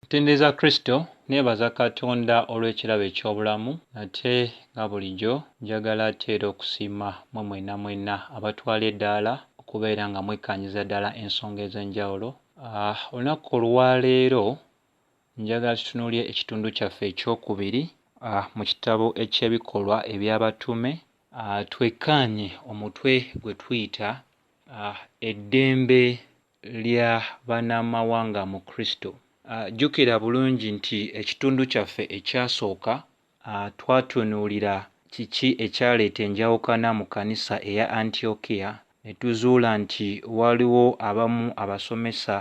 Ntendereza Kristo, neebaza Katonda olw'ekirabo eky'obulamu, nate nga bulijjo njagala ate era okusiima mmwe mwenna mwenna abatwala eddaala okubeera nga mwekkaanyiza ddala ensonga ez'enjawulo. Olunaku olwaleero njagala tutunuulire ekitundu kyaffe ekyokubiri mu kitabo eky'Ebikolwa eby'Abatume, twekkaanye omutwe gwe tuyita eddembe lya bannamawanga mu Kristo. Jjukira bulungi nti ekitundu kyaffe ekyasooka twatunuulira kiki ekyaleeta enjawukana mu kkanisa eya Antiokia, ne tuzuula nti waliwo abamu abasomesa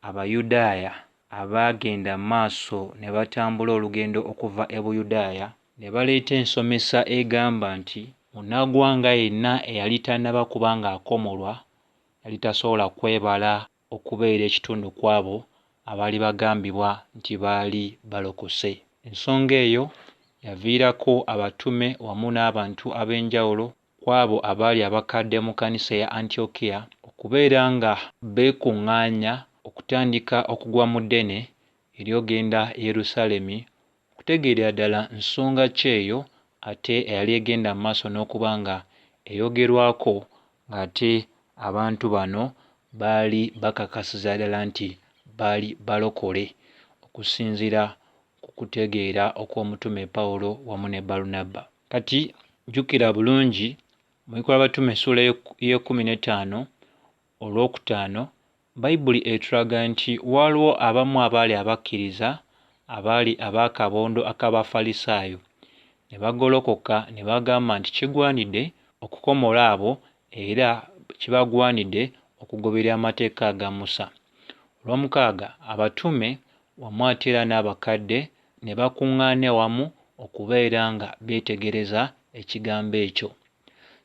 Abayudaaya abaagenda mu maaso ne batambula olugendo okuva e Buyudaaya ne baleeta ensomesa egamba nti munnaggwanga yenna eyali tannaba kuba ng'akomolwa yali tasobola kwebala okubeera ekitundu ku abo abaali bagambibwa nti baali balokose. Ensonga eyo yaviirako abatume wamu n'abantu ab'enjawulo ku abo abaali abakadde mu kkanisa eya Antiokia okubeera nga beekuŋŋaanya okutandika okugwa mu ddene ery'ogenda e Yerusaalemi okutegeerera ddala nsonga ki eyo ate eyali egenda mu maaso n'okuba nga eyogerwako ng'ate abantu bano baali bakakasiza ddala nti baali balokole okusinziira ku kutegeera okw'omutume Pawulo wamu ne Balunabba. Kati jjukira bulungi mu Bikolwa by'Abatume essuula ey'ekkumi n'ettaano olwokutaano Bayibuli etulaga nti waliwo abamu abaali abakkiriza abaali ab'akabondo ak'Abafalisaayo ne bagolokoka ne bagamba nti kigwanidde okukomola abo era kibagwanidde okugoberera amateeka aga Musa. Olwomukaaga abatume wamu ate era n'abakadde ne bakuŋŋaana wamu okubeera nga beetegereza ekigambo ekyo.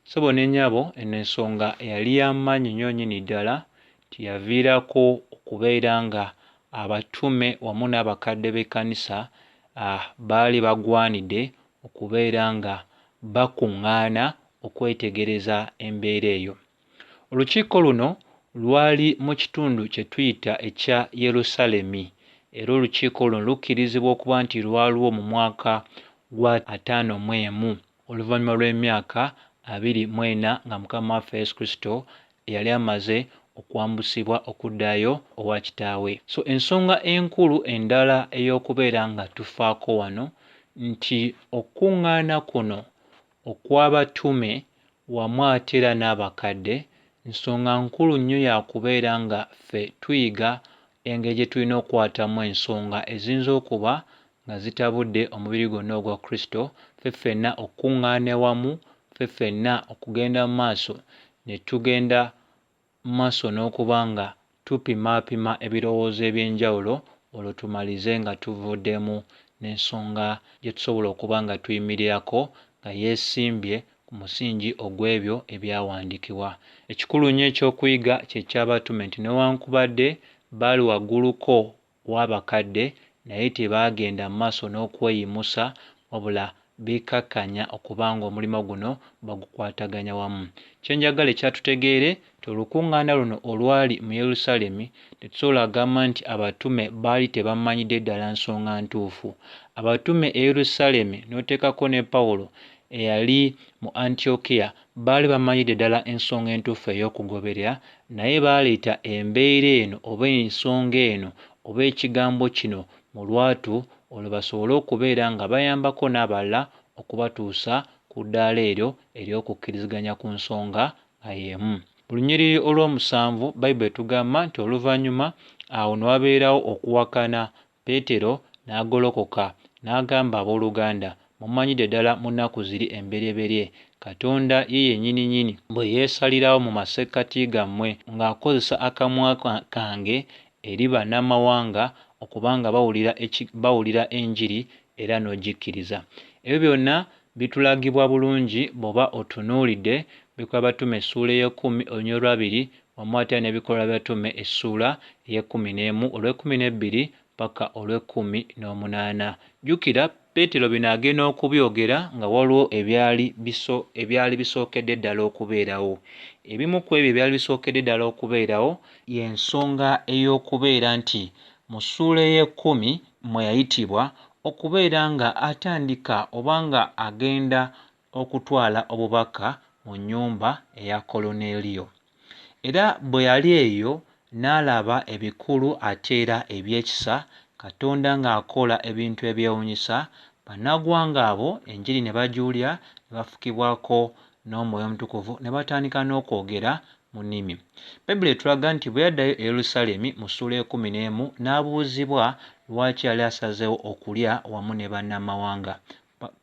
Ssebo ne nnyabo eno ensonga yali ya maanyi nnyo nnyini ddala nti yaviirako okubeera nga abatume wamu n'abakadde b'ekkanisa baali bagwanidde okubeera nga bakuŋŋaana okwetegereza embeera eyo. Olukiiko luno lwali mu kitundu kye tuyita ekya Yerusaalemi era olukiiko luno lukkirizibwa okuba nti lwaliwo mu mwaka gwa 51 oluvannyuma lw'emyaka 24 nga Mukama waffe Yesu Kristo yali amaze okwambusibwa okuddayo owa kitaawe. So ensonga enkulu endala ey'okubeera nga tufaako wano nti okukuŋŋaana kuno okw'abatume wamu ate era n'abakadde nsonga nkulu nnyo ya kubeera nga ffe tuyiga engeri gye tulina okukwatamu ensonga eziyinza okuba nga zitabudde omubiri gwonna ogwa Kristo, ffe ffenna okukuŋŋaana ewamu, ffe ffenna okugenda mu maaso ne tugenda mu maaso n'okuba nga tupimaapima ebirowoozo eby'enjawulo olwo tumalize nga tuvuddemu n'ensonga gye tusobola okuba nga tuyimirirako nga yeesimbye ku musingi ogw'ebyo ebyawandiikibwa. Ekikulu nnyo eky'okuyiga kye ky'abatume nti newankubadde baali wagguluko w'abakadde naye tebaagenda mu maaso n'okweyimusa wabula beekkakkanya okuba ng'omulimu guno bagukwataganya wamu. Kye njagala ekya tutegeere nti olukuŋŋaana luno olwali mu Yerusaalemi tetusobola kugamba nti abatume baali tebamanyidde ddala nsonga ntuufu. Abatume e Yerusaalemi n'oteekako ne Pawulo eyali mu Antiokia baali bamanyidde ddala ensonga entuufu ey'okugoberera naye baaleeta embeera eno oba ensonga eno oba ekigambo kino mu lwatu olwo basobole okubeera nga bayambako n'abalala okubatuusa ku ddaala eryo ery'okukkiriziganya ku nsonga nga y'emu. Mu lunyiriri olw'omusanvu Bayibuli etugamba nti oluvannyuma awo ne wabeerawo okuwakana, Peetero n'agolokoka n'agamba, abooluganda, mumanyidde ddala mu nnaku ziri emberyeberye Katonda ye yennyininyini bwe yeesalirawo mu masekkati gammwe ng'akozesa akamwa kange eri bannamawanga okuba nga bawulira enjiri era n'ogikkiriza. Ebyo byonna bitulagibwa bulungi bw'oba otunuulidde Bikolwa by'Abatume essuula ey'ekkumi olunyiriri olwabiri wamu ate n'Ebikolwa by'Abatume essuula ey'ekkumi n'emu olw'ekkumi n'ebbiri paka olw'ekkumi n'omunaana. Jjukira Peetero bino agenda okubyogera nga waliwo ebyali bisookedde ddala okubeerawo. Ebimu ku ebyo ebyali bisookedde ddala okubeerawo y'ensonga ey'okubeera nti mu ssuula ey'ekkumi mwe yayitibwa okubeera nga atandika oba nga agenda okutwala obubaka mu nnyumba eya Koloneeriyo. Era bwe yali eyo n'alaba ebikulu ate era eby'ekisa, Katonda ng'akola ebintu ebyewuunyisa, bannaggwanga abo enjiri ne bagiwulira ne bafukibwako n'Omwoyo Omutukuvu ne batandika n'okwogera mu nnimi. Bayibuli etulaga nti bwe yaddayo e Yerusaalemi mu ssuula ey'ekkumi n'emu n'abuuzibwa lwaki yali asazeewo okulya wamu ne bannamawanga.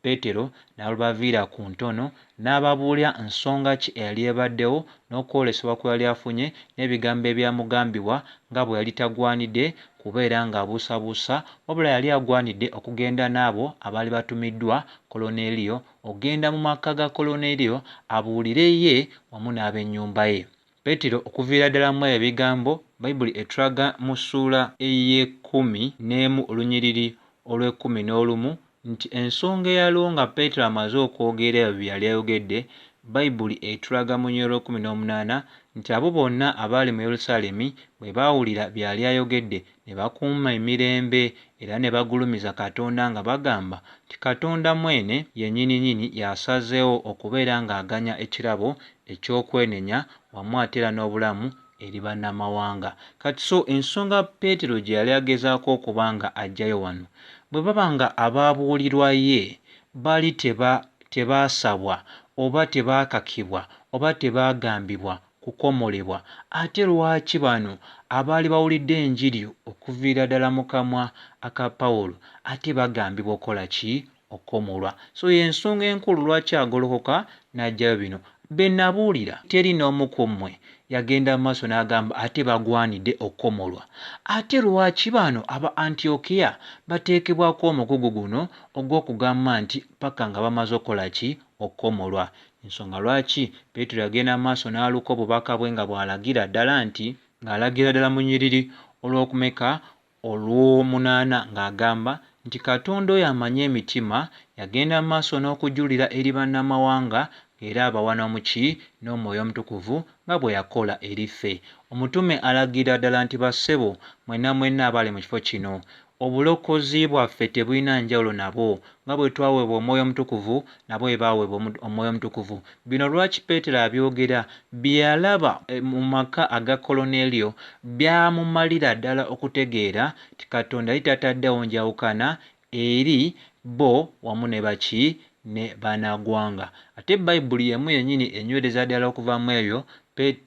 Peetero n'alubaviira ku ntono n'ababuulira nsonga ki eyali ebaddewo n'okwolesebwa kwe yali afunye n'ebigambo ebyamugambibwa nga bwe yali tagwanidde kubeera ng'abuusabuusa wabula yali agwanidde okugenda n'abo abaali batumiddwa Koloneeriyo okugenda mu maka ga Koloneeriyo abuulire ye wamu n'ab'ennyumba ye. Peetero okuviira ddala mu ebyo ebigambo Bayibuli etulaga mu ssuula ey'ekkumi n'emu olunyiriri olw'ekkumi n'olumu nti ensonga eyaliwo nga Peetero amaze okwogera ebyo bye yali ayogedde, Bayibuli etulaga mu lunyiriri olw'ekkumi n'omunaana nti abo bonna abaali mu Yerusaalemi bwe baawulira bye yali ayogedde ne bakuuma emirembe era ne bagulumiza Katonda nga bagamba nti Katonda mwene yennyininyini y'asazeewo okubeera ng'aganya ekirabo eky'okwenenya wamu ate era n'obulamu eri bannamawanga. Kati so ensonga Peetero gye yali agezaako okuba nga aggyayo wano, bwe baba nga abaabuulirwa ye baali teba tebaasabwa oba tebaakakibwa oba tebaagambibwa kukomolebwa, ate lwaki bano abaali bawulidde enjiri okuviira ddala mu kamwa aka Pawulo ate bagambibwa okukola ki? Okukomolwa. So y'ensonga enkulu lwaki agolokoka n'aggyayo bino. Be nabuulira teri n'omu ku mmwe yagenda mu maaso n'agamba ate bagwanidde okukomolwa. Ate lwaki bano aba Antiokiya bateekebwako omugugu guno ogw'okugamba nti paka nga bamaze okukola ki? Okukomolwa. Ensonga lwaki Peetero yagenda mu maaso n'aluka obubaka bwe nga bw'alagira ddala nti ng'alagira ddala mu lunyiriri olw'okumeka olw'omunaana ng'agamba nti Katonda oyo amanyi emitima yagenda mu maaso n'okujulira eri bannamawanga ng'era abawa n'omuki n'Omwoyo Omutukuvu nga bwe yakola eri ffe. Omutume alagira ddala nti bassebo mwenna mwenna abali mu kifo kino obulokozi bwaffe tebulina njawulo nabo nga bwe twaweebwa Omwoyo Omutukuvu nabo bwe baaweebwa Omwoyo Omutukuvu. Bino lwaki Peetero abyogera? Bye yalaba mu maka aga Koloneeriyo byamumalira ddala okutegeera nti Katonda yali tataddewo njawukana eri bo wamu ne baki ne bannagwanga. Ate Bayibuli y'emu yennyini enywereza ddala okuva mu ebyo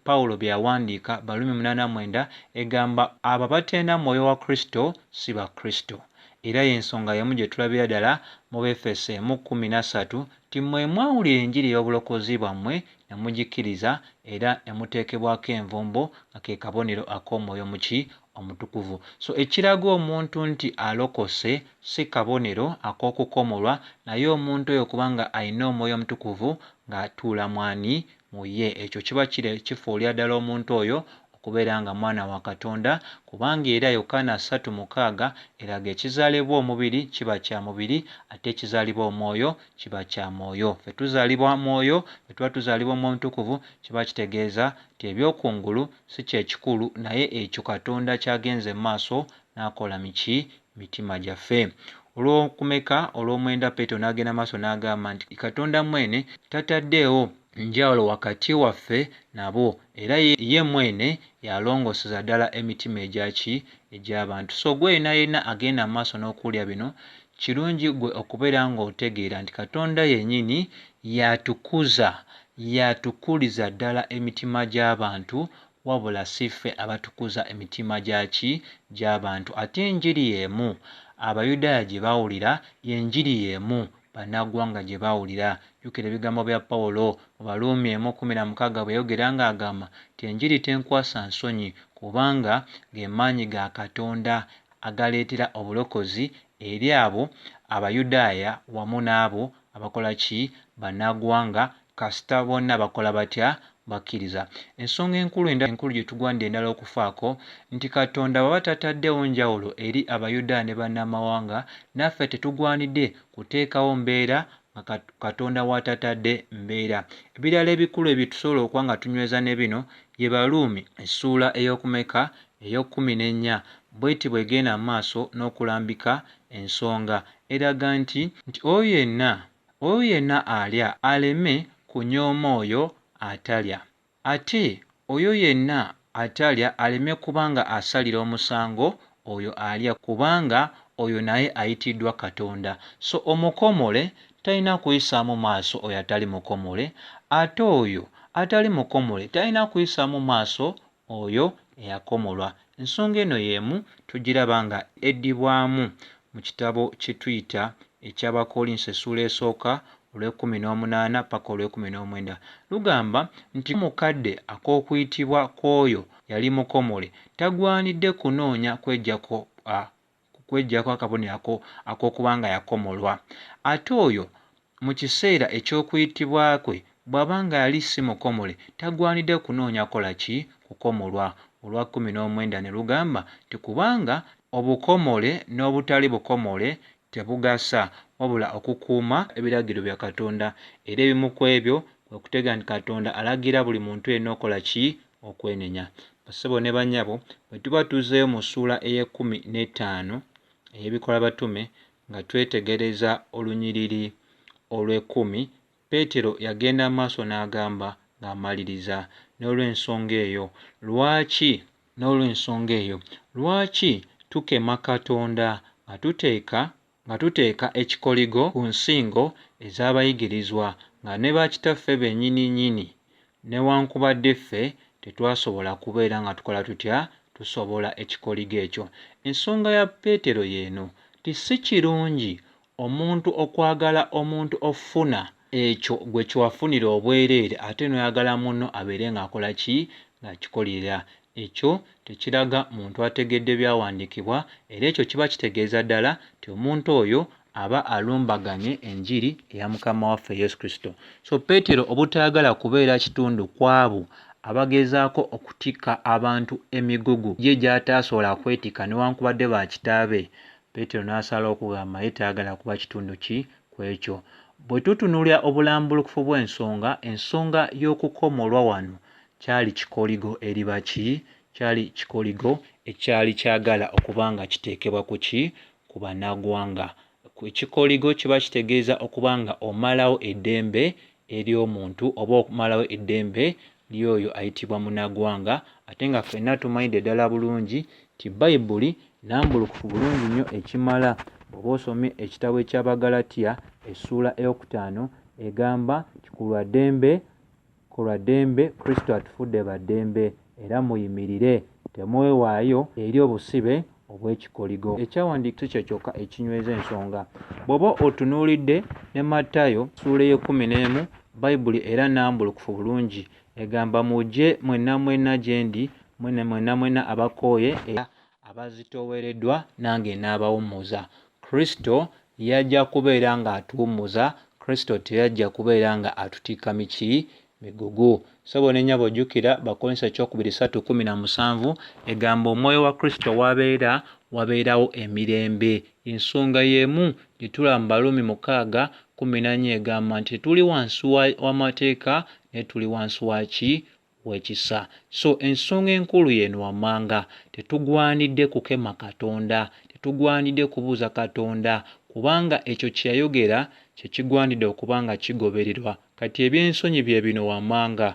Pawulo bye yawandiika Baruumi munaana mwenda egamba abo abatalina mwoyo wa Kristo si ba Kristo. Era y'ensonga y'emu gye tulabira ddala mu Befeso emu kkumi na ssatu nti mmwe mwawulira enjiri ey'obulokozi bwammwe ne mugikkiriza era ne muteekebwako envumbo nga ke kabonero ak'omwoyo muki omutukuvu. So ekiraga omuntu nti alokose si kabonero ak'okukomolwa naye omuntu oyo kubanga alina omwoyo omutukuvu ng'atuula mwani mu ye ekyo kiba kifuulira ddala omuntu oyo okubeera nga mwana wa Katonda kubanga era Yokaana ssatu mukaaga eraga ekizaalibwa omubiri kiba kya mubiri ate ekizaalibwa omwoyo kiba kya mwoyo. Ffe tuzaalibwa mwoyo, bwe tuba tuzaalibwa Omwoyo Omutukuvu kiba kitegeeza nti eby'okungulu si kye kikulu naye ekyo Katonda ky'agenze mu maaso n'akola miki mitima gyaffe. Olw'okumeka olw'omwenda Peetero n'agenda maaso n'agamba nti Katonda mwene tataddeewo njawulo wakati waffe nabo era ye mwene y'alongooseza ddala emitima egyaki egy'abantu. So gwe yenna yenna agenda mu maaso n'okuwulira bino kirungi gwe okubeera ng'otegeera nti Katonda yennyini y'atukuza y'atukuliza ddala emitima gy'abantu wabula si ffe abatukuza emitima gyaki gy'abantu. Ate enjiri y'emu Abayudaaya gye baawulira y'enjiri y'emu bannaggwanga gye baawulira. Jjukira ebigambo bya Pawulo mu Baruumi emu kkumi na mukaaga bwe yayogera ng'agamba nti enjiri tenkwasa nsonyi kubanga ge maanyi ga Katonda agaleetera obulokozi eri abo Abayudaaya wamu n'abo abakola ki bannaggwanga kasita bonna bakola batya bakkiriza. Ensonga enkulu endala enkulu gye tugwanidde endala okufaako nti Katonda bw'aba tataddewo njawulo eri Abayudaaya ne bannamawanga naffe tetugwanidde kuteekawo mbeera nga Katonda w'atatadde mbeera. Ebirala ebikulu ebyo tusobola okuba nga tunyweza ne bino ye Baruumi essuula ey'okumeka ey'ekkumi n'ennya. bw'eti bw'egenda mu maaso n'okulambika ensonga. Eraga nti, nti oyo yenna, oyo yenna alya aleme kunyooma oyo atalya. Ate oyo yenna atalya aleme kuba nga asalira omusango oyo alya, kubanga oyo naye ayitiddwa Katonda. So omukomole talina kuyisaamu maaso oyo atali mukomole, ate oyo atali mukomole talina kuyisaamu maaso oyo eyakomolwa. Ensonga eno y'emu tugiraba nga eddibwamu mu kitabo kye tuyita eky'Abakkolinso essuula esooka olw'ekumi n'omunaana paka olw'ekumi n'omwenda. Lugamba nti mu kadde ak'okuyitibwa kw'oyo yali mukomole tagwanidde kunoonya kweggyako akabonero ak'okuba nga yakomolwa. Ate oyo mu kiseera eky'okuyitibwa kwe bw'aba nga yali si mukomole tagwanidde kunoonya kukola ki? Kukomolwa. Olwa 19 ne lugamba nti kubanga obukomole n'obutali bukomole tebugasa wabula okukuuma ebiragiro bya Katonda. Era ebimu ku ebyo kwe kutegeera nti Katonda alagira buli muntu yenna okukola ki? Okwenenya. Bassebo ne bannyabo, bwe tuba tuzzeeyo mu ssuula ey'ekkumi n'ettaano ey'Ebikolwa Batume nga twetegereza olunyiriri olw'ekkumi, Peetero yagenda maaso n'agamba ng'amaliriza, n'olw'ensonga eyo lwaki, n'olw'ensonga eyo lwaki tukema Katonda nga tuteeka ekikoligo ku nsingo ez'abayigirizwa nga ne bakitaffe bennyini nnyini newankubadde ffe tetwasobola kubeera nga tukola tutya tusobola ekikoligo ekyo. Ensonga ya Peetero y'eno nti si kirungi omuntu okwagala omuntu okufuna ekyo gwe kye wafunira obwereere ate n'oyagala munno abeere ng'akola ki? Ng'akikolera. Ekyo tekiraga muntu ategedde byawandiikibwa era ekyo kiba kitegeeza ddala nti omuntu oyo aba alumbaganye enjiri eya Mukama waffe Yesu Kristo. So Peetero obutayagala kubeera kitundu ku abo abagezaako okutikka abantu emigugu ye gy'ataasobola kwetikka newankubadde bakitaabe, Peetero n'asalawo okugamba ye tayagala kuba kitundu ki ku ekyo. Bwe tutunuulira obulambulukufu bw'ensonga, ensonga y'okukomolwa wano kyali kikoligo eri baki? Kyali kikoligo ekyali kyagala okuba nga kiteekebwa ku ki? Ku bannaggwanga. Ekikoligo kiba kitegeeza okuba nga omalawo eddembe ery'omuntu oba okumalawo eddembe ly'oyo ayitibwa munnaggwanga, ate nga ffenna tumanyidde ddala bulungi nti Bayibuli nnambulukufu bulungi nnyo ekimala. Bw'oba osomye ekitabo eky'Abagalatiya essuula ey'okutaano egamba nti ku lwa ddembe, ku lwa ddembe Kristo atufudde ba ddembe, era muyimirire temwewaayo eri obusibe obw'ekikoligo. Ekyawandiikibwa si kye kyokka ekinyweza ensonga. Bw'oba otunuulidde ne Matayo ssuula ey'ekkumi n'emu, Bayibuli era nnambulukufu bulungi egamba mujje mwenna mwenna gye ndi, mwenna mwenna abakooye era abazitoowereddwa nange nnaabawummuza. Kristo yajja kubeera ng'atuwummuza, Kristo teyajja kubeera nga atutikka miki? Migugu. Ssebo ne nnyabo jjukira Bakkolinso ekyokubiri 3:17 egamba omwoyo wa Kristo w'abeera wabeerawo emirembe. Y'ensonga y'emu gye tulaba mu Baruumi 6:14 egamba nti tetuli wansi w'amateeka naye tuli wansi wa ki? W'ekisa. So ensonga enkulu y'eno wammanga, tetugwanidde kukema Katonda, tetugwanidde kubuuza Katonda kubanga ekyo kye yayogera kye kigwanidde okuba nga kigobererwa. Kati eby'ensonyi bye bino wammanga,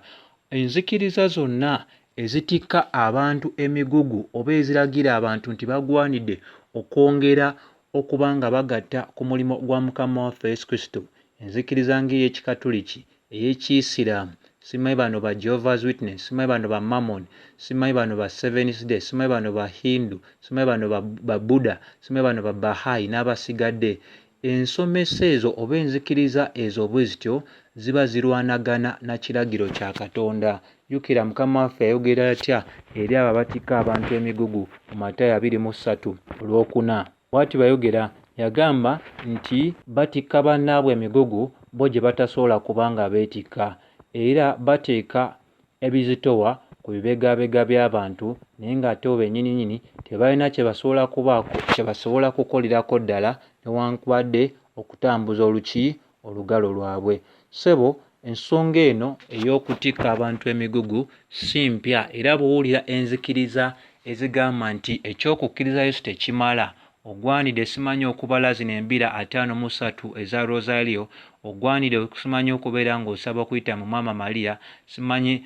enzikiriza zonna ezitikka abantu emigugu oba eziragira abantu nti bagwanidde okwongera okuba nga bagatta ku mulimu gwa Mukama waffe Yesu Kristo, enzikiriza ng'ey'Ekikatuliki, ey'Ekiyisiraamu, simanyi bano ba Jehovah's Witness, simanyi bano ba Mormon, simanyi bano ba Seventh Day, simanyi bano ba Hindu, simanyi bano ba Buddha, simanyi bano ba Bahai n'abasigadde. Ensomesa ezo oba enzikiriza ezo bwe zityo ziba zirwanagana na kiragiro kya Katonda. Jjukira Mukama waffe yayogera atya eri abo abatikka abantu emigugu mu Matayo 23 olwokuna. Bw'ati bw'ayogera, yagamba nti batikka bannaabwe emigugu bo gye batasobola kuba nga beetikka, era bateeka ebizitowa ku bibegaabega by'abantu naye ng'ate bo bennyininyini tebalina kye basobola kubaako kye basobola kukolerako ddala newankubadde okutambuza oluki olugalo lwabwe. Ssebo ensonga eno ey'okutikka abantu emigugu si mpya era bw'owulira enzikiriza ezigamba nti eky'okukkiriza Yesu tekimala, ogwanidde simanyi okubala zino embira 53 eza Rosario, ogwanidde simanyi okubeera ng'osaba okuyita mu Maama Maria, simanyi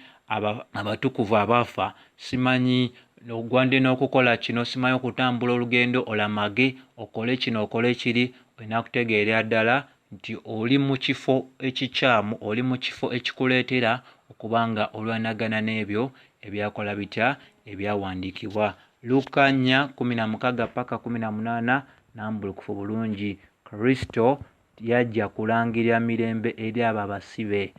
abatukuvu abaafa, simanyi ogwanidde n'okukola kino, simanyi okutambula olugendo olamage, okole kino okole kiri, olina kutegeerera ddala nti oli mu kifo ekikyamu, oli mu kifo ekikuleetera okuba nga olwanagana n'ebyo ebyakola bitya ebyawandiikibwa. Lukka 4:16 paka 18 nambulukufu bulungi. Kristo yajja kulangirira mirembe eri abo abasibe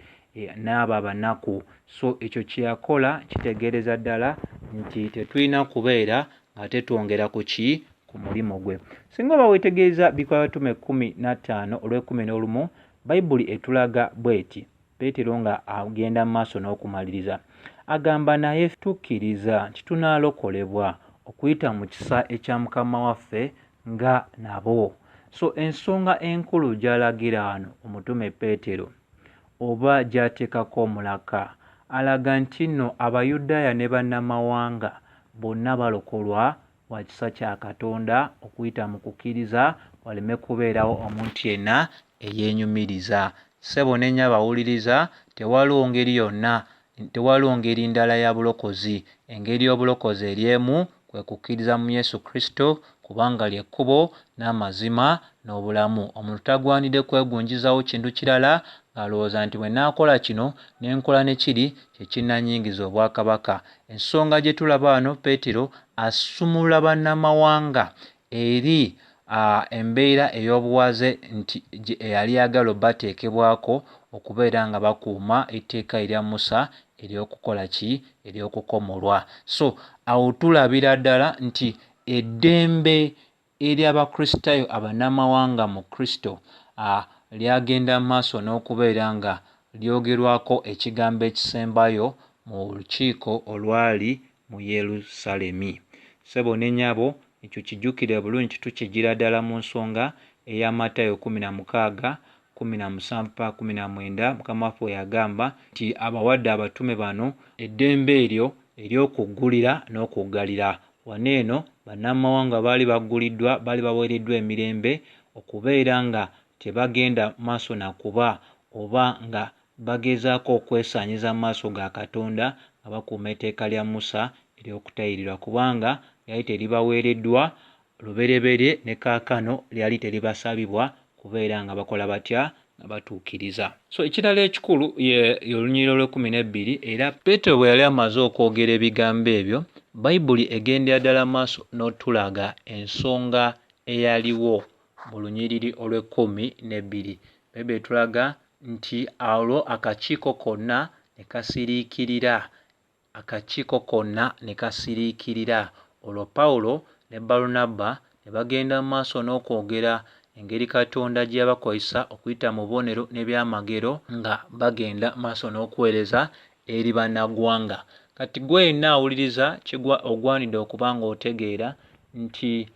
n'abo abanaku. So ekyo kye yakola kitegeereza ddala nti tetulina kubeera nga tetwongera ku ki ku mulimu gwe. Singa oba weetegereza Bikolwa By'Abatume 15 olw'ekumi n'olumu, Bayibuli etulaga bw'eti, Peetero nga agenda mu maaso n'okumaliriza agamba, naye tukkiriza nti tunaalokolebwa okuyita mu kisa ekya Mukama waffe nga nabo. So ensonga enkulu gy'alagira wano omutume Peetero oba gy'ateekako omulaka, alaga nti nno Abayudaaya ne bannamawanga bonna balokolwa lwa kisa kya Katonda okuyita mu kukkiriza, waleme kubeerawo omuntu yenna eyeenyumiriza. Ssebo ne nnyabo awuliriza, tewaliwo ngeri yonna, tewaliwo ngeri ndala ya bulokozi. Engeri y'obulokozi eri emu, kwe kukkiriza mu Yesu Kristo, kubanga lye kkubo, n'amazima, n'obulamu. Omuntu tagwanidde kwegunjizaawo kintu kirala ng'alowooza nti bwe nnaakola kino ne nkola ne kiri kye kinnannyingiza obwakabaka. Ensonga gye tulaba wano, Peetero asumulula bannamawanga eri embeera ey'obuwaze nti eyali eyagala obateekebwako okubeera nga bakuuma etteeka erya Musa ery'okukola ki? Ery'okukomolwa. So awo tulabira ddala nti eddembe ery'Abakristaayo abannamawanga mu Kristo lyagenda mu maaso n'okubeera nga lyogerwako ekigambo ekisembayo mu lukiiko olwali mu Yerusalemi. Ssebo ne nnyabo, ekyo kijjukire bulungi nti tukijjira ddala mu nsonga eya Matayo 16:17 paka 19, Mukama waffe we yagamba nti abawadde abatume bano eddembe eryo ery'okuggulira n'okuggalira. Wano eno bannamawanga baali bagguliddwa, baali baweereddwa emirembe okubeera nga tebagenda maaso na kuba oba nga bagezaako okwesaanyiza mu maaso ga Katonda nga bakuuma etteeka lya Musa ery'okutayirirwa, kubanga lyali teribaweereddwa lubereberye ne kaakano lyali teribasabibwa kubeera nga bakola batya nga batuukiriza. So ekirala ekikulu ye olunyiriri olw'ekkumi n'ebbiri, era Peetero bwe yali amaze okwogera ebigambo ebyo, Bayibuli egendera ddala maaso n'otulaga ensonga eyaliwo mu lunyiriri olw'ekkumi n'ebbiri. Bayibuli etulaga nti olwo akakiiko konna ne kasiriikirira, akakiiko konna ne kasiriikirira. Olwo Pawulo ne Balunabba ne bagenda mu maaso n'okwogera engeri Katonda gye yabakozesa okuyita mu bubonero n'ebyamagero nga bagenda maaso n'okuweereza eri bannaggwanga. Kati ggwe yenna awuliriza kigwa ogwanidde okuba ng'otegeera nti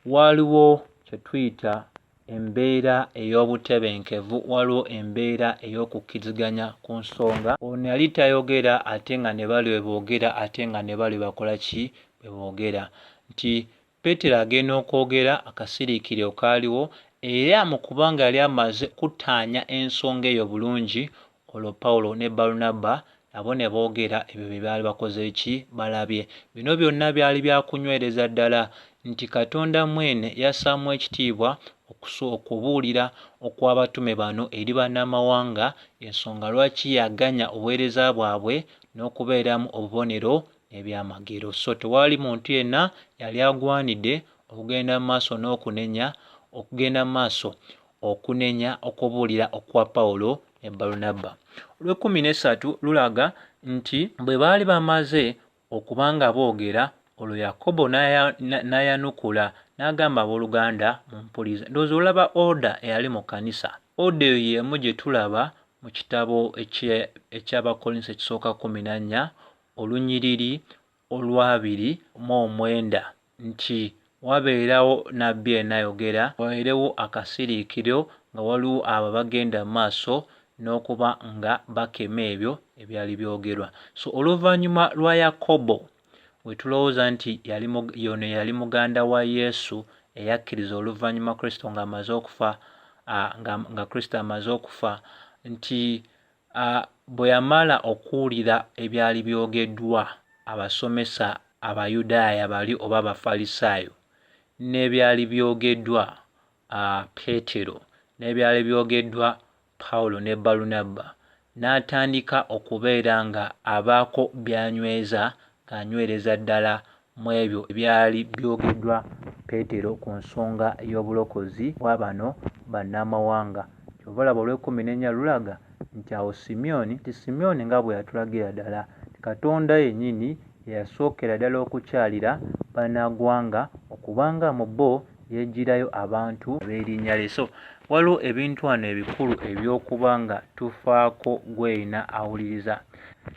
waliwo kye tuyita embeera ey'obutebenkevu, waliwo embeera ey'okukkiriziganya ku nsonga. Ono yali tayogera ate nga ne bali bwe boogera ate nga ne bali bwe bakola ki? Bwe boogera. Nti Peetero agenda okwogera akasiriikiriro kaaliwo era mu kuba nga yali amaze okuttaanya ensonga eyo bulungi, olwo Pawulo ne Balunabba nabo ne boogera ebyo bye baali bakoze ki? Balabye. Bino byonna byali bya kunywereza ddala nti Katonda mwene yassaamu ekitiibwa okubuulira okw'abatume bano eri bannamawanga, y'ensonga lwaki yaganya obuweereza bwabwe n'okubeeramu obubonero n'ebyamagero. So tewali muntu yenna yali agwanidde okugenda mu maaso n'okunenya okugenda mu maaso okunenya okubuulira okwa Pawulo ne Balunabba. Olw'ekkumi n'essatu lulaga nti bwe baali bamaze okuba nga boogera, olwo Yakobo n'ayanukula n'agamba, abooluganda mumpulirize. Ndowooza olaba oda eyali mu kkanisa. Oda eyo y'emu gye tulaba mu kitabo eky'Abakkolinso ekisooka 14 olunyiriri olw'abiri mu omwenda nti wabeerawo nnabbi yenna ayogera, wabeerewo akasiriikiriro nga waliwo abo abagenda mu maaso n'okuba nga bakema ebyo ebyali byogerwa. So oluvannyuma lwa Yakobo We tulowooza nti yali yono yali muganda wa Yesu eyakkiriza oluvannyuma Kristo ng'amaze okufa, nga Kristo amaze okufa, nti bwe yamala okuwulira ebyali byogeddwa abasomesa Abayudaaya bali oba Abafalisaayo n'ebyali byogeddwa Peetero n'ebyali byogeddwa Pawulo ne Balunabba, n'atandika okubeera nga abaako by'anyweza ng'anywereza ddala mu ebyo ebyali byogeddwa Peetero ku nsonga y'obulokozi bwa bano bannamawanga. Ky'ova olaba olw'ekkumi n'ennya lulaga nti awo Simyoni, nti Simyoni nga bwe yatulagira ddala nti Katonda yennyini ye yasookera ddala okukyalira bannaggwanga okubanga mu bo yeeggyirayo abantu ab'erinnya lye. So waliwo ebintu wano ebikulu eby'okuba nga tufaako ggwe yenna awuliriza.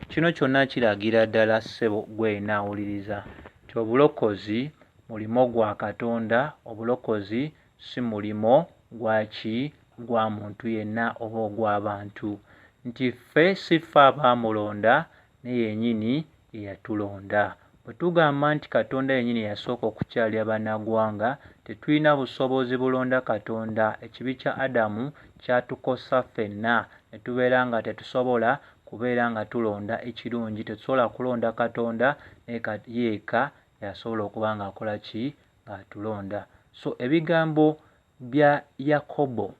Kino kyonna kiragira ddala ssebo ggwe yenna awuliriza nti obulokozi mulimo gwa Katonda, obulokozi si mulimo gwa ki? Gwa muntu yenna oba ogw'abantu. Nti ffe si ffe abaamulonda naye yennyini ye yatulonda. Bwe tugamba nti Katonda yennyini ye yasooka okukyalira bannaggwanga, tetulina busobozi bulonda Katonda. Ekibi kya Adamu kyatukosa ffenna ne tubeera nga tetusobola kubeera nga tulonda ekirungi, tetusobola kulonda Katonda naye ye yekka y'asobola okuba ng'akola ki? Ng'atulonda. So ebigambo bya Yakobo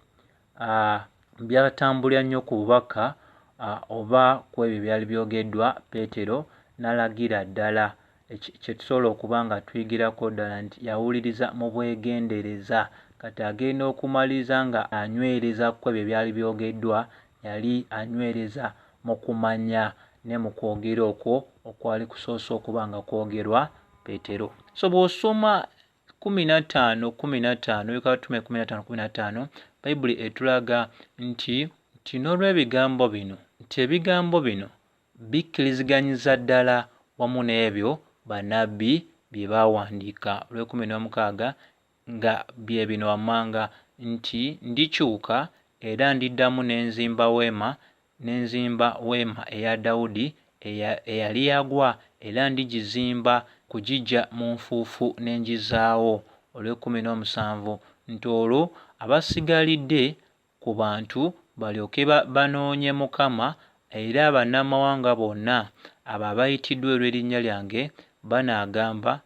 byatambulira nnyo ku bubaka oba ku ebyo ebyali byogeddwa Peetero n'alagira ddala kye tusobola okuba nga tuyigirako ddala nti yawuliriza mu bwegendereza. Kati agenda okumaliriza nga anywereza ku ebyo ebyali byogeddwa, yali anywereza mu kumanya ne mu kwogera okwo okwali kusoose okuba nga kwogerwa Peetero. So bw'osoma 15:15, Ebikola 15:15, Bayibuli etulaga nti nti n'olw'ebigambo bino, nti ebigambo bino bikkiriziganyiza ddala wamu n'ebyo bannabbi bye baawandiika. Olw'ekkumi n'omukaaga nga bye bino wammanga nti ndikyuka era ndiddamu ne nzimba weema ne nzimba weema eya Dawudi eyali yagwa era ndigizimba kugiggya mu nfuufu ne ngizaawo. Olw'ekkumi n'omusanvu nti olwo abasigalidde ku bantu balyoke banoonye Mukama, era bannamawanga bonna abo abayitiddwa olw'erinnya lyange banaagamba,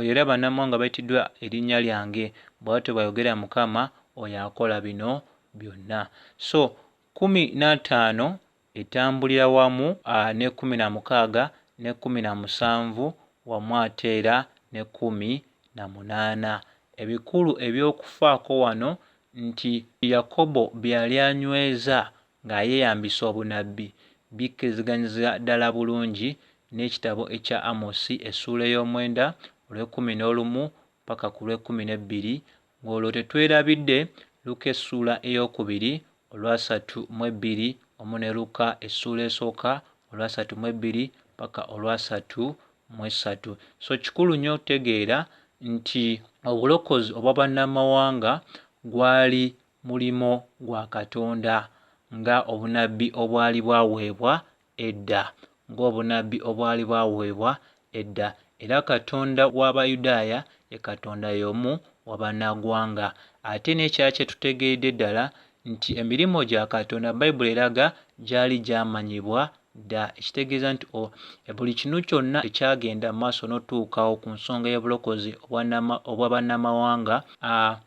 era bannamawanga bayitiddwa erinnya lyange, bw'atyo bw'ayogera Mukama oyo akola bino byonna. So 15 etambulira wamu ne 16 ne 17 wamu ate era ne 18. Ebikulu eby'okufaako wano nti Yakobo bye yali anyweza nga yeeyambisa obunnabbi bikkiriziganyiza ddala bulungi n'ekitabo ekya Amosi essuula ey'omwenda olw'ekkumi n'olumu paka ku lw'ekkumi n'ebbiri ng'olwo tetwerabidde Lukka essuula ey'okubiri olwasatu mu ebbiri wamu ne Lukka essuula esooka olwasatu mu ebbiri paka olwasatu mu esatu. So kikulu nnyo okutegeera nti obulokozi obwa bannamawanga gwali mulimo gwa Katonda nga obunabbi obwali bwaweebwa edda, ng'obunabbi obwali bwaweebwa edda. Era Katonda w'Abayudaaya ye Katonda y'omu wa bannaggwanga. Ate n'ekirala kye tutegeeredde ddala nti emirimu gya Katonda Bayibuli eraga gyali gyamanyibwa dda, ekitegeeza nti buli kinu kyonna ekyagenda mu maaso n'otuukawo ku nsonga y'obulokozi obwa bannamawanga,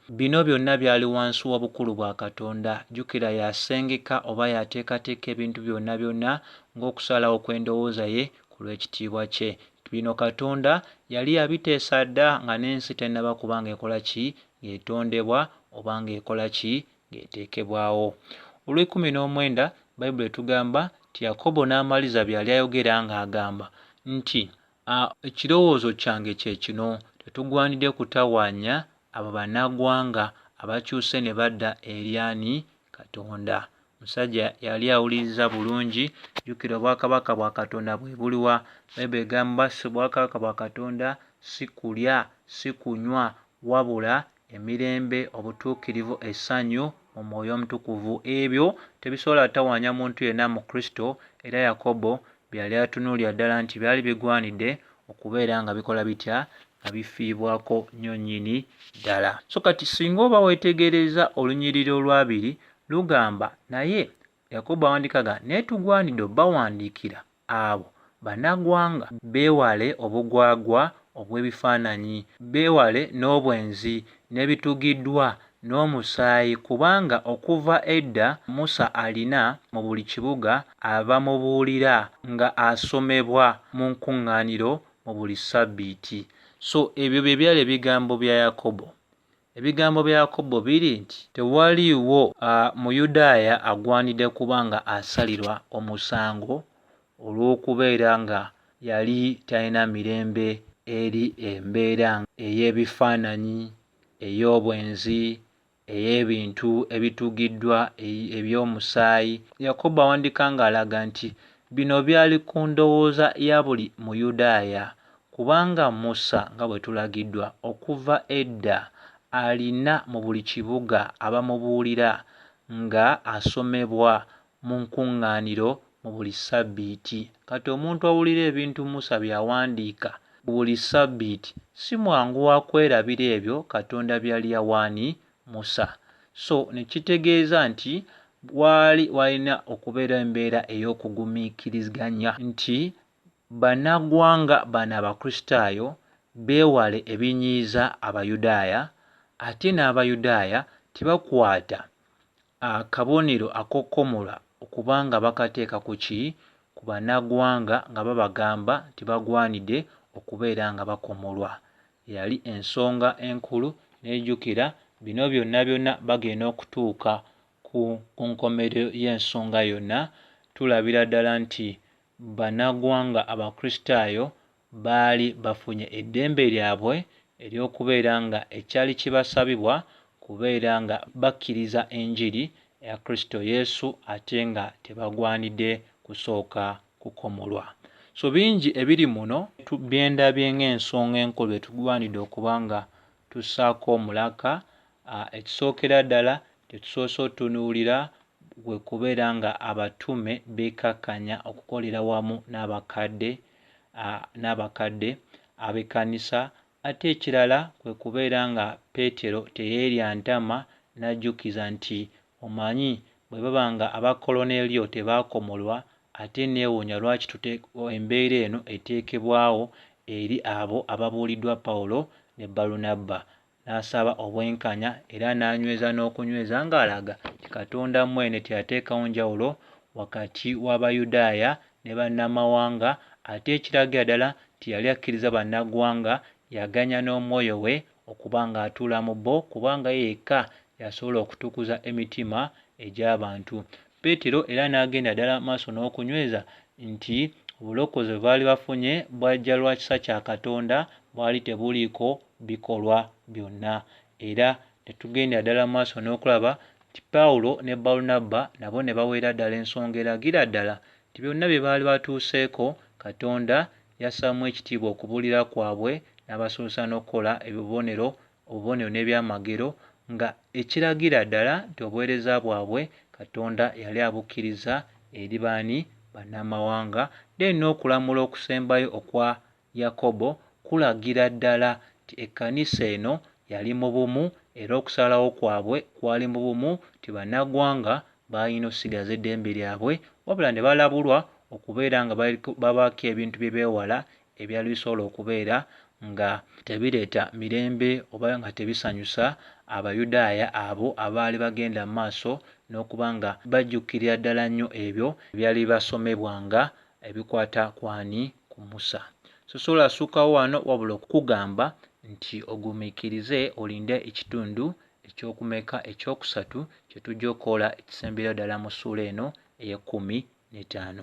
bino byonna byali wansi w'obukulu bwa Katonda. Jjukira y'asengeka oba y'ateekateeka ebintu byonna byonna ng'okusalawo kw'endowooza ye ku lw'ekitiibwa kye. Bino Katonda yali yabiteesa dda nga n'ensi tennaba kuba ng'ekola ki? Ng'etondebwa oba ng'ekola ki? Ng'eteekebwawo. Olw'ekkumi n'omwenda Bayibuli etugamba nti Yakobo n'amaliza bye yali ayogera ng'agamba nti, Ekirowoozo kyange kye kino, tetugwanidde kutawaanya abo bannaggwanga abakyuse ne badda eri ani? Katonda. Omusajja yali awuliriza bulungi. Jjukira obwakabaka bwa Katonda bwe buliwa? Bayibuli egamba si bwakabaka bwa Katonda si kulya, si kunywa, wabula emirembe, obutuukirivu, essanyu mu Mwoyo Omutukuvu. Ebyo tebisobola kutawaanya muntu yenna mu Kristo, era Yakobo bye yali atunuulira ddala nti byali bigwanidde okubeera nga bikola bitya nga bifiibwako nnyo nnyini ddala. So kati singa oba weetegereza olunyiriri olwabiri lugamba naye Yakobo awandiika ga naye tugwanidde obbawandiikira abo bannagwanga beewale obugwagwa obw'ebifaananyi, beewale n'obwenzi n'ebitugiddwa n'omusaayi kubanga okuva edda Musa alina mu buli kibuga abamubuulira nga asomebwa mu nkuŋŋaaniro mu buli ssabbiiti. So ebyo bye byali ebigambo bya Yakobo. Ebigambo bya Yakobo biri nti tewaliiwo Muyudaaya agwanidde kuba nga asalirwa omusango olw'okubeera nga yali talina mirembe eri embeera ey'ebifaananyi, ey'obwenzi, ey'ebintu ebitugiddwa, eby'omusaayi. Yakobo awandiika ng'alaga nti bino byali ku ndowooza ya buli Muyudaaya kubanga Musa nga bwe tulagiddwa okuva edda alina mu buli kibuga abamubuulira nga asomebwa mu nkuŋŋaaniro mu buli ssabbiiti. Kati omuntu awulira ebintu Musa by'awandiika buli ssabbiiti si mwangu wa kwerabira ebyo Katonda bye yali yawa ani? Musa. So ne kitegeeza nti waali walina okubeera embeera ey'okugumiikiriziganya nti bannaggwanga bano Abakristaayo beewale ebinyiiza Abayudaaya ate n'Abayudaaya tebakwata akabonero ak'okukomola okuba nga bakateeka ku ki? Ku bannaggwanga nga babagamba nti bagwanidde okubeera nga bakomolwa. Yali ensonga enkulu n'ejjukira bino byonna byonna bagenda okutuuka ku nkomerero y'ensonga yonna tulabira ddala nti bannaggwanga Abakristaayo baali bafunye eddembe lyabwe ery'okubeera nga ekyali kibasabibwa kubeera nga bakkiriza enjiri eya Kristo Yesu ate nga tebagwanidde kusooka kukomolwa. So bingi ebiri muno bye ndabye ng'ensonga enkulu bye tugwanidde okuba nga tussaako omulaka. Ekisookera ddala kye tusoose otunuulira kwe kubeera nga abatume beekkakkanya okukolera wamu n'abakadde n'abakadde ab'ekkanisa ate ekirala kwe kubeera nga Peetero teyeerya ntama n'ajjukiza nti omanyi bwe baba nga aba Koloneeriyo tebaakomolwa ate neewuunya lwaki embeera eno eteekebwawo eri abo ababuuliddwa Pawulo ne Balunabba. N'asaba obwenkanya era n'anyweza n'okunyweza ng'alaga nti Katonda mwene teyateekawo njawulo wakati w'Abayudaaya ne bannamawanga ate ekiragira ddala nti yali akkiriza bannaggwanga yaganya n'omwoyo we okuba ng'atuula mu bo kubanga ye yekka y'asobola okutukuza emitima egy'abantu. Peetero era n'agenda ddala maaso n'okunyweza nti obulokozi bwe baali bafunye bwajja lwa kisa kya Katonda bwali tebuliiko bikolwa byonna era ne tugenda ddala mu maaso n'okulaba nti Pawulo ne Balunabba nabo ne baweera ddala ensonga eragira ddala nti byonna bye baali batuuseeko Katonda yassaamu ekitiibwa okubuulira kwabwe n'abasobozesa n'okukola ebibonero obubonero n'ebyamagero nga ekiragira ddala nti obuweereza bwabwe Katonda yali abukkiriza eri baani? Bannamawanga. Then n'okulamula okusembayo okwa Yakobo kulagira ddala nti ekkanisa eno yali mu bumu era okusalawo kwabwe kwali mu bumu nti bannaggwanga baalina okusigaza eddembe lyabwe wabula ne balabulwa okubeera nga babaako ebintu bye beewala ebyali bisobola okubeera nga tebireeta mirembe oba nga tebisanyusa Abayudaaya abo abaali bagenda mu maaso n'okuba nga bajjukirira ddala nnyo ebyo ebyali bibasomebwanga ebikwata ku ani? Ku Musa. Sosola sukkawo wano wabula okukugamba nti ogumiikirize olinde ekitundu ekyokumeka ekyokusatu kye tujja okukola ekisemberayo ddala mu ssuula eno ey'ekkumi n'ettaano.